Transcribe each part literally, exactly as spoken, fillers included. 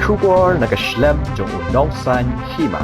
Khubor na ka shlem jong u Nongsaiñ Hima.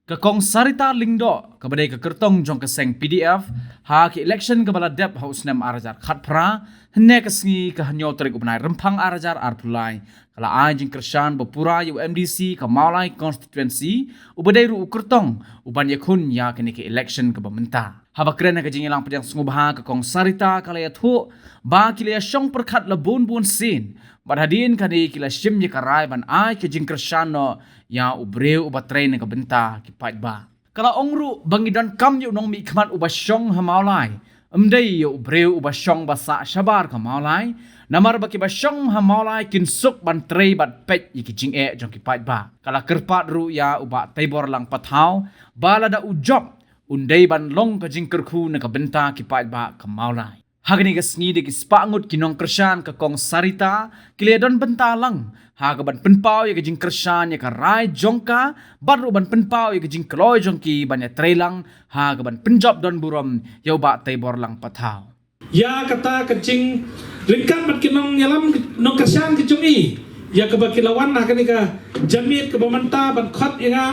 Ka Kong Sarita Lyngdoh, kaba dei ka kyrtong jong ka seng P D F, ha ka election kaba la dep ha u snem ar hajar khatphra, hynne ka sngi ka hynñiew tarik u bnai Rymphang ar hajar arphew lai, ka la ai jingkyrshan ba pura ïa u M D C ka Mawlai constituency, uba dei ruh u kyrtong uban ïakhun ïa kane ka election kaba mynta. Haba kren ha ka jingïalang pdiang sngewbha, ka Kong Sarita ka la ïathuh ba ki la ïashong pyrkhat la bun bun sien, bad hadien kane ki la shim ïa ka rai ban ai ka jingkyrshan noh ïa u briew uba trei na ka bynta ki paidbah. Ka la ong ruh ba ngi donkam ïa u nongmihkhmat uba shong ha Mawlai, ym dei ïa u briew uba shong ba sah shabar ka Mawlai, namar ba kiba shong ha Mawlai kin suk ban trei bad peit ïa ki jingeh jong ki paidbah. Ka la kyrpad ruh ïa u Bah Teiborlang Pathaw ba lada u jop, un dei ban long ka jingkyrkhu na ka bynta ki paidbah ka Mawlai. Ha kane ka sngi, da ki spah ngut ki nongkyrshan ka Kong Sarita ki la ïadon bynta lang ha kaban pynpaw ïa ka jingkyrshan ïa ka rai jong ka, bad ruh ban pynpaw ïa ka jingkloi jong ki ban ïatrei lang ha kaban pynjop donburom ïa u Bah Teiborlang Pathaw. Ïa kata ka jingryngkat bad ki nongïalam, nongkyrshan ki jong i, ïa kaba ki la wan ha kane ka janmiet kaba mynta ban khot ïa nga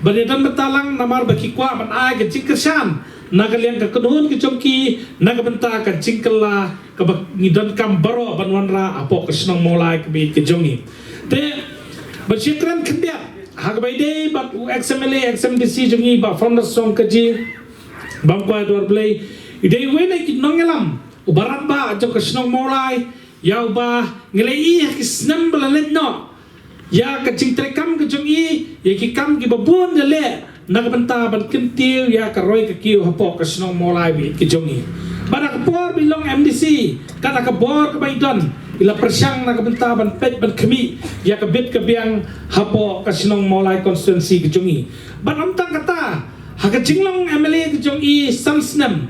ban ïadon bynta lang, namar ba ki kwah ban ai ka jingkyrshan na ka liang ka kynhun ka jong ki, na ka bynta ka jingkylla kaba ngi donkam baroh ban wanrah hapoh ka shnong Mawlai kaba ïeit ka jong i. Te ban shu kren khyndiat ha kaba ïadei bad u ex M L A, ex M D C jong i, Bah Fernandez Song Kaji, Bam Kwai Dor Blei, i dei uwei na ki nongïalam uba radbah jong ka shnong Mawlai, ïa uba ngi la ïohi ha ki snem ba la leit noh ïa ka jingtreikam ka jong i, ïa ki kam kiba bun i la leh na ka bynta ban kyntiew ïa ka roi ka kiew hapoh ka shnong Mawlai ba ïeit ka jong i. Bad ha ka por ba i long M D C, kat ha ka bor kaba i don, i la pyrshang na ka bynta ban peit ban khmih ïa ka bit ka biang hapoh ka shnong Mawlai constituency ka jong i. Bad ym tang kata, ha ka jinglong M L A ka jong i san snem,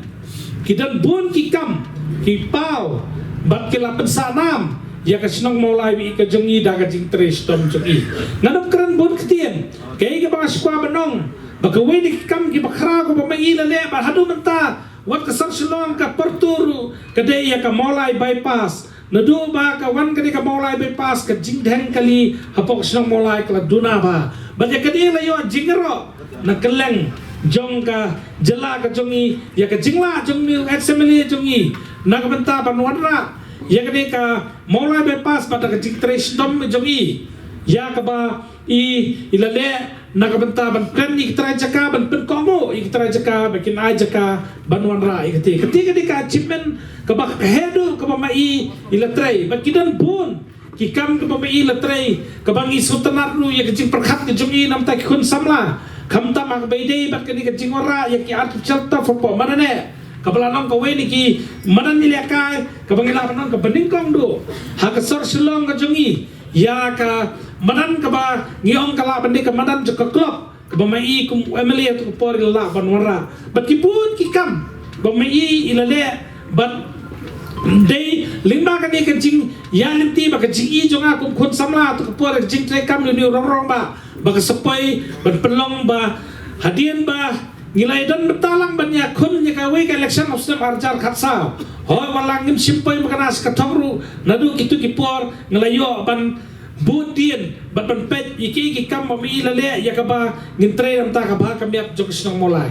ki don bun ki kam, ki paw, bad ki la pynsah nam ïa ka shnong Mawlai ba ïeit ka jong i da ka jingtrei shitom jong i. Ngan ym kren bun ktien, kaei kaba nga shu kwah ban ong, ba kawei na ki kam kiba khraw kaba ma i la leh bad haduh mynta, wat ka sor Shillong ka pyrtuh ruh, ka dei ïa ka Mawlai bypass. Naduh ba ka wan kane ka Mawlai bypass, ka jingdheng kali hapoh ka shnong Mawlai ka la duna bha. Bad ïa kane la ïoh jingïaroh na kylleng jong ka jylla ka jong i, ïa ka jinglah jong u ex M L A jong i, na ka bynta ban wanrah ïa kane ka Mawlai bypass bad da ka jingtrei shitom jong i, ïa kaba i, i la leh na ka bynta ban kren ïa ki trai jaka, ban pynkohnguh ïa ki trai jaka ba kin ai jaka ban wanrah ïa kata. Kata ka dei ka achievement kaba ka haduh kaba ma i, i la trei. Bad ki don bun ki kam kaba ma i la trei, kaba ngi sngewtynnat ruh ïa ka jingpyrkhat ka jong i na ka bynta ki khun samla, khamtam ha kaba ïadei bad kane ka jingwanrah ïa ki artificial turf hapoh madan eh, kaba la long kawei na ki madan ïalehkai kaba ngi lah ban ong kaba nyngkong duh ha ka sor Shillong ka jong i. Ïa ka madan kaba ngi ong ka lah ban dei ka madan jong ka club, kaba ma i kum u M L A ha kato ka por i la lah ban wanrah. Bad ki bun ki kam ba ma i i la leh, bad dei lyngba kane ka jingïaid lynti bad ka jingïohi jong nga kum khun samla ha kato ka por, ka jingtrei kam ïa une u rangbah, ba ka sa poi ban pynlong ba hadien ba ngi la ïadon bynta lang ban ïakhun ïa kawei ka election ha u snem ar hajar khatsaw, hooid, wat la ngim shym poi makna sha ka thong ruh, naduh kito ki por ngi la ïoh ban bud dien bad ban peit ïa ki, ki kam ba ma i la leh, ïa kaba ngin trei na ka bynta ka bha ka miat jong ka shnong Mawlai.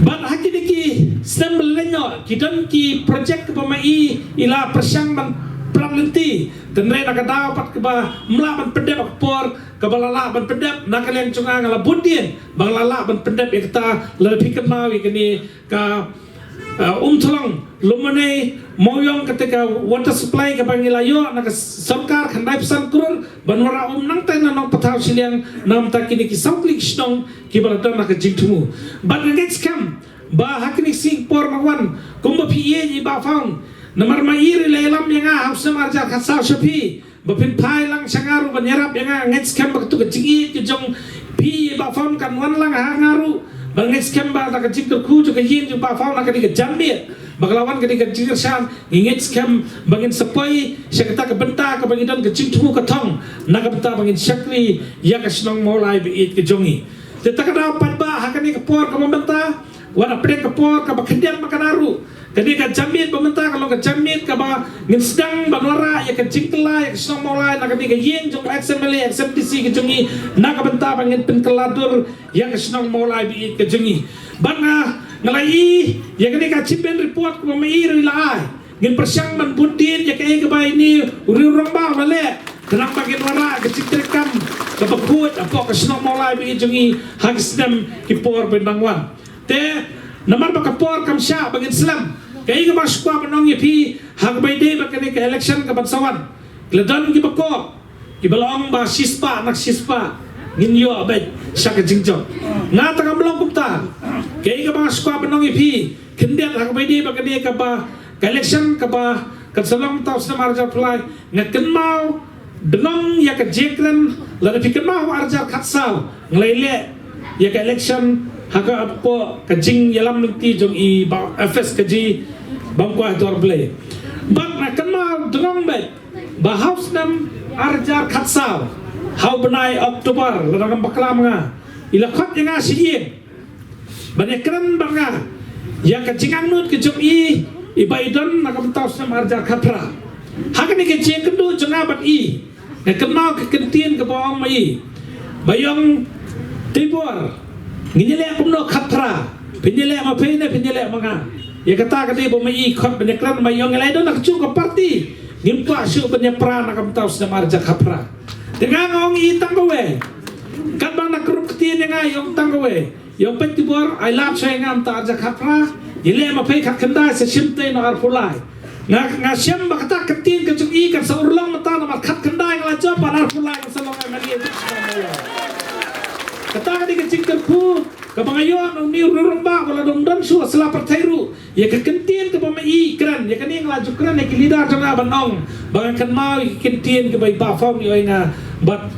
Bad ha kine ki snem ba la leit noh, ki don ki project kaba ma i i la pyrshang ban pynlong lynti, hynrei na ka daw pat kaba ym lah ban pyndep ha ka por kaba la lah ban pyndep, na ka liang jong nga nga la bud dien ba nga la lah ban pyndep ïa kata. Lada phi kynmaw ïa kane ka, uh, Umthlong, Lumonei, Mawïong, kata ka water supply kaba ngi la ïoh na ka sorkar khyndai phew san klur ban wanrah um nangta na Nongpathaw shiliang, na ka bynta kine ki saw tylli ki shnong kiba la don ha ka jingthmu. Bad nga ngeit skhem ba ha kine ki sngi por ba wan, kumba phi ïeit i Bah Faun, namar ma i ruh i la ïalam ïa nga ha u snem ar hajar khatsaw sha phi, ba phin phai lang sha nga ruh ban ïarap ïa nga. Ngeit skhem ba kato ka jingïeit ka jong phi i Bah Faun kan wan lang ha nga ruh. Ba ngeit skhem ba da ka jingkyrkhu jong ka ïing jong Bah Faun ha kane ka janmiet, ba ka la wan kane ka jingkyrshan, ngi ngeit skhem ba ngin sa poi sha kata ka bynta kaba ngi don ka jingthmu ka thong, na ka bynta ba ngin shakri ïa ka shnong Mawlai ba ïeit ka jong i. Te ta ka daw pat ba ha kane ka por kaba mynta, wat hapdeng ka por kaba khyndiat makna ruh, Kane ka janmiet ba mynta ka long ka janmiet kaba ngin sdang ban wanrah ïa ka jingkylla ïa ka shnong Mawlai na kane ka ïing jong ex M L A, ex M D C ka jong ngi, na ka bynta ba ngin pynkylla dur ïa ka shnong Mawlai ba ïeit ka jong ngi. Bad nga, nga la ïohi ïa kane ka achievement report kaba ma i ruh i la ai. Ngin pyrshang ban bud dien ïa kaei kaba ine u riew rangbah u la leh, khnang ba ngin wanrah ka jingtreikam kaba khuid hapoh ka shnong Mawlai ba ïeit jong ngi ha ki snem ki por ba dang wan. Te namar ba ka por kam shah ba ngin slem, kaei kaba nga kwah ban ong ïa phi ha kaba ïadei bad kane ka election kaban sa wan, ki la don kiba kok, kiba la ong ba shispah na shispah ngin ïoh beit sha ka jingjop. Nga tang ngam long kumta. Kaei kaba nga kwah ban ong ïa phi khyndiat ha kaba ïadei bad kane kaba ka election kaba kan sa long mynta u snem ar hajar arphew lai, nga kynmaw dngong ïa ka jingkren, lada phi kynmaw ar hajar khatsaw nga la ïaleh ïa ka election ha ka, hapoh ka jingïalam lynti jong i Bah F S Kaji, bam kwah dor Blei. Bad nga kynmaw dngong beit ba ha u snem ar hajar khatsaw, ha u bnai October, lada ngam bakla ma nga, i la khot ïa nga sha ïing ban ïakren bad nga ïa ka jingangnud ka jong i, i ba i don na ka bynta u snem ar hajar khatphra. Ha kane ka jingïakynduh jong nga bad i, nga kynmaw ka kyntien kaba ong ma i, ba i ong, Teibor, ngin ïaleh kumno khatphra? Phin ïaleh ma phi ne phin ïaleh ma nga? Ïa kata ka dei ba ma i khot ban ïakren, ma i ong, ngi la don na kajuh ka party, ngim kwah shuh ban ïapra na ka bynta u snem ar hajar khatphra. Te nga nga ong ïa i tang kawei, katba na ka rukom ktien ïa nga i ong tang kawei, ïa peit Teibor, ai lad shuwa ïa nga mynta ar hajar khatphra, ïaleh ma phi khatkhyndai sa shim tei noh arphew lai. Nga, nga shem ba kata ka ktien ka jong i kan sa urlong mynta namar khatkhyndai nga la jop bad arphew lai nga sa long M L A. Kata ka dei ka jingkyrkhu kaba nga ïoh na une u riew rangbah ba la dang don shuh ha sla pyrthei ruh. Ïa ka kyntien kaba ma i kren, ïa kane nga la ju kren ïa ki leader jong nga ban ong ba nga kynmaw ïa ka kyntien kaba i Bah Phong i ong ïa nga, bad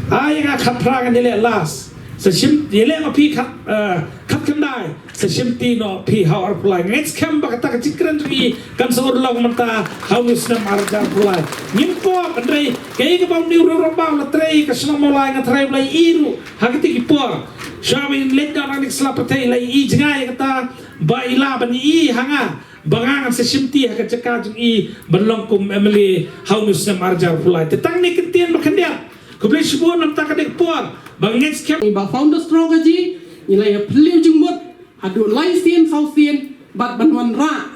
ai ïa nga khatphra ngan ïaleh last. Sa shim, ïaleh ma phi khat, eh, khatkhyndai, sa shim tei noh phi ha u arphew lai. Nga ngeit skhem ba kata ka jingkren jong i kan sa urlong mynta ha une u snem ar hajar arphew lai. Ngim pop, hynrei kaei kaba une u riew rangbah u la trei ka shnong Mawlai, nga tharai u la ïohi ruh ha kito ki por. Shuwa ba in leit noh na kane ka sla pyrthei, la ïohi jngai ïa kata ba i lah ban ïohi ha nga ba nga ngan sa shim tei ha ka jaka jong i ban long kum M L A ha une u snem ar hajar arphew lai. Te tang kane ka ktien ba khyndiat, khublei shibun namar kata ka dei ka por ba nga ngeit skhem. I Bah Founder Strong Kaji, ngi la ïa phylliew jingmut haduh lai sien saw sien bad ban wanrah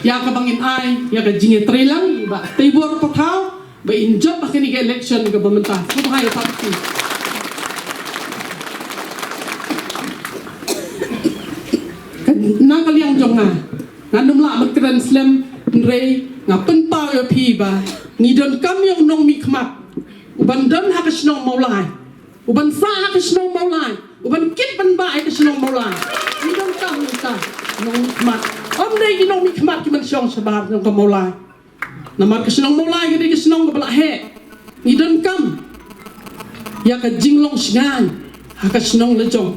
ïa kaba ngin ai ïa ka jingïatreilang i Bah Teibor Pathaw ba in jop ha kane ka election kaba mynta. Sngewbha ïa party. Ka, na ka liang jong nga, ngan ym lah ban kren slem, hynrei nga pynpaw ïa phi ba ngi donkam ïa u nongmihkhmat uban don ha ka shnong Mawlai, uban sah ha ka shnong Mawlai, uban kit ban bah ïa ka shnong Mawlai. Ngi donkam ïa uta u nongmihkhmat. Ym dei ki nongmihkhmat kiban shong shabar jong ka Mawlai. Namar ka shnong Mawlai ka dei ka shnong kaba la heh. Ngi donkam ïa ka jinglong shngaiñ ha ka shnong la jong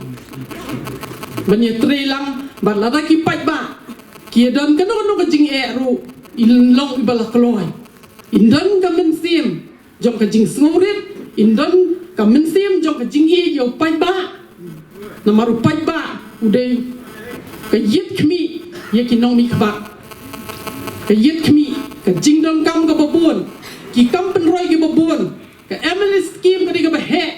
ban ïatreilang bad lada ki paidbah ki ïadon kano kano ka jingeh ruh, in long iba la kloi. In don ka mynsiem jong ka jingsngewrit, in don ka mynsiem jong ka jingïeit ïa u paidbah. Namar u paidbah u dei ka ïit khmih ïa ki nongmihkhmat, ka ïit khmih, ka jingdonkam kaba bun, ki kam pynroi kiba bun, ka M L A scheme ka dei kaba heh.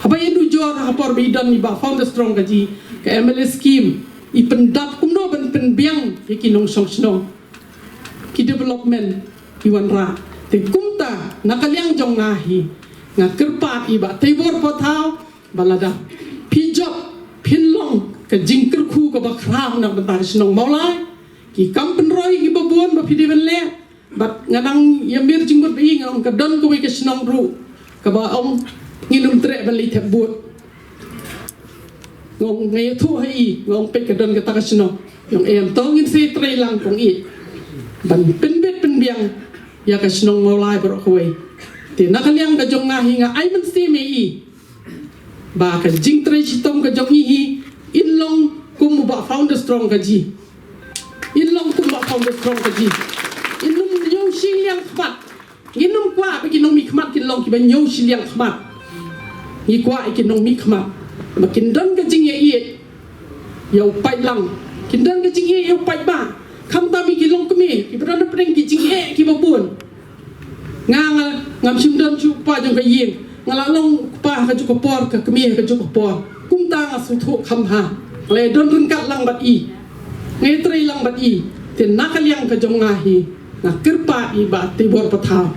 Haba ïa nujor ha ka por ba i don i Bah Founder Strong Kaji, ka M L A scheme i pyndap kumno ban pynbiang ïa ki nongshong shnong, ki development i wanrah. Te kumta na ka liang jong nga hi nga kyrpad ïa i Bah Teibor Pathaw ba lada phi jop phin long ka jingkyrkhu kaba khraw na ka bynta ka shnong Mawlai. Ki kam pynroi kiba bun ba phi dei ban leh. Bad nga dang ïa mir jingmut ba i nga ong ka don kawei ka shnong ruh kaba ong ngin ym treh ban leit thep vote. Nga ong, nga ïathuh ha i, nga ong peit ka don kata ka shnong. Nga ong em to ngin sa ïatreilang kong i ban pynbit pynbiang ïa ka shnong Mawlai baroh kawei. Te na ka liang ka jong nga hi nga ai mynsiem ïa i ba ka jingtrei shitom ka jong i hi in long kum u Bah Founder Strong Kaji. In long kum u Bah Founder Strong Kaji. In ym ñiew shiliang khmat. Ngin ym kwah ba ki nongmihkhmat kin long kiba ñiew shiliang khmat. Ngi kwah ïa ki nongmihkhmat ba kin don ka jingïaieit ïa u paidlang Kin don ka jingeh ïa u paidbah. Khamtam ïa ki longkmie kiba don hapdeng ki jingeh kiba bun. Nga nga ngam shym don shuh u kpa jong ka ïing. Nga la long u kpa kajuh ka por, ka kmie kajuh ka por. Kumta nga sngewthuh kham bha. Nga la don ryngkat lang bad i. Nga ïatrei lang bad i. Te na ka liang ka jong nga hi, nga kyrpad ïa i Bah Teibor Pathaw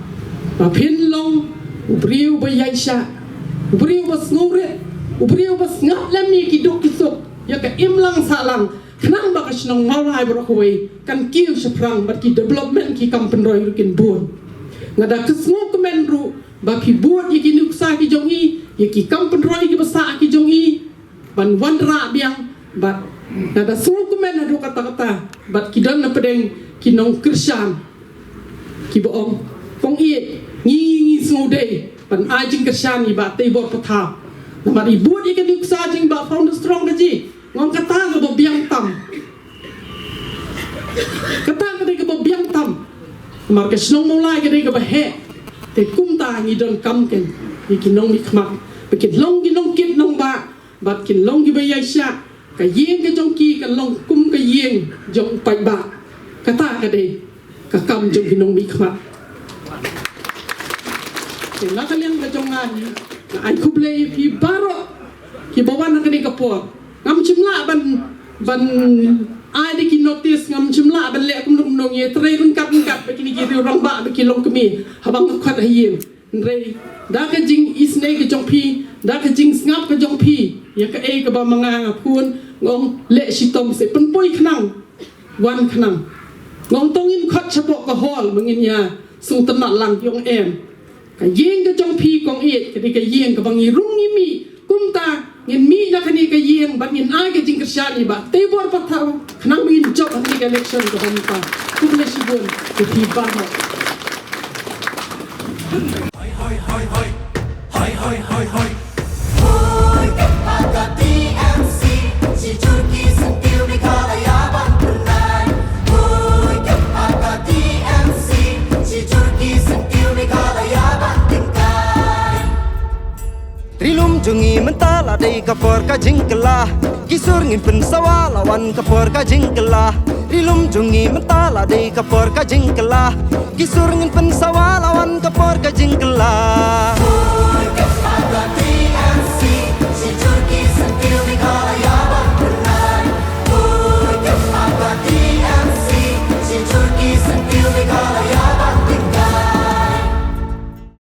ba phin long u briew ba ïaishah, u briew ba sngewrit, u briew ba sngap lem ïa ki duk ki suk, ïa ka imlang sahlang, khnang ba ka shnong Mawlai baroh kawei kan kiew shaphrang bad ki development, ki kam pynroi ruh kin bun. Nga da ka sngewkmen ruh ba phi bud ïa ki nuksa ki jong i, ïa ki kam pynroi kiba sah ki jong i, ban wanrah biang. Bad nga da sngewkmen haduh katta katta bad ki don na pdeng ki nongkyrshan kiba ong, kong ïeit, ngi ngi sngewdei ban ai jingkyrshan ïa i Bah Teibor Pathaw. Namar i bud ïa ka nuksa jong i Bah Founder Strong ka ji. Nga ong kata kaba biang tam. Kata ka dei kaba biang tam. Namar ka shnong Mawlai ka dei kaba heh. Te kumta ngi donkam ken ïa ki nongmihkhmat ba kin long ki nongkit nongbah bad kin long kiba ïaishah. Ka ïing ka jong ki kan long kum ka ïing jong u paidbah. Kata ka dei ka kam jong ki nongmihkhmat. Te na ka liang ka jong nga hi, nga ai khublei ïa phi baroh kiba wan ha kane ka por. Ngam shym lah ban ban ai da ki notice, ngam shym lah ban leh kumno kumno, ngi ïatrei ryngkat ryngkat bad kine ki riew rangbah bad ki longkmie haba nga khot ha ïing. Hynrei da ka jingisynei ka jong phi, da ka jingsngap ka jong phi ïa kaei kaba ma nga nga phone, nga ong leh shitom, se pynpoi khnang, wan khnang. Nga ong to ngin khot shapoh ka hall ba ngin ïa sngewtynnat lang, ki ong em. Ka ïing ka jong phi kong ïeit ka dei ka ïing kaba ngi rung ngi mih. Kumta ngin mih na kane ka ïing bad ngin ai ka jingkyrshan ïa i Bah Teibor Pathaw khnang ba ngin jop ha kane ka election kaba mynta. Khublei shibun ïa phi baroh. Ri lum jong ngi mynta la dei ka por ka jingkylla. Ki sur ngin pynsawa la wan ka por ka jingkylla. Ri lum jong ngi mynta la dei ka por ka jingkylla. Ki sur ngin pynsawa la wan ka por ka jingkylla.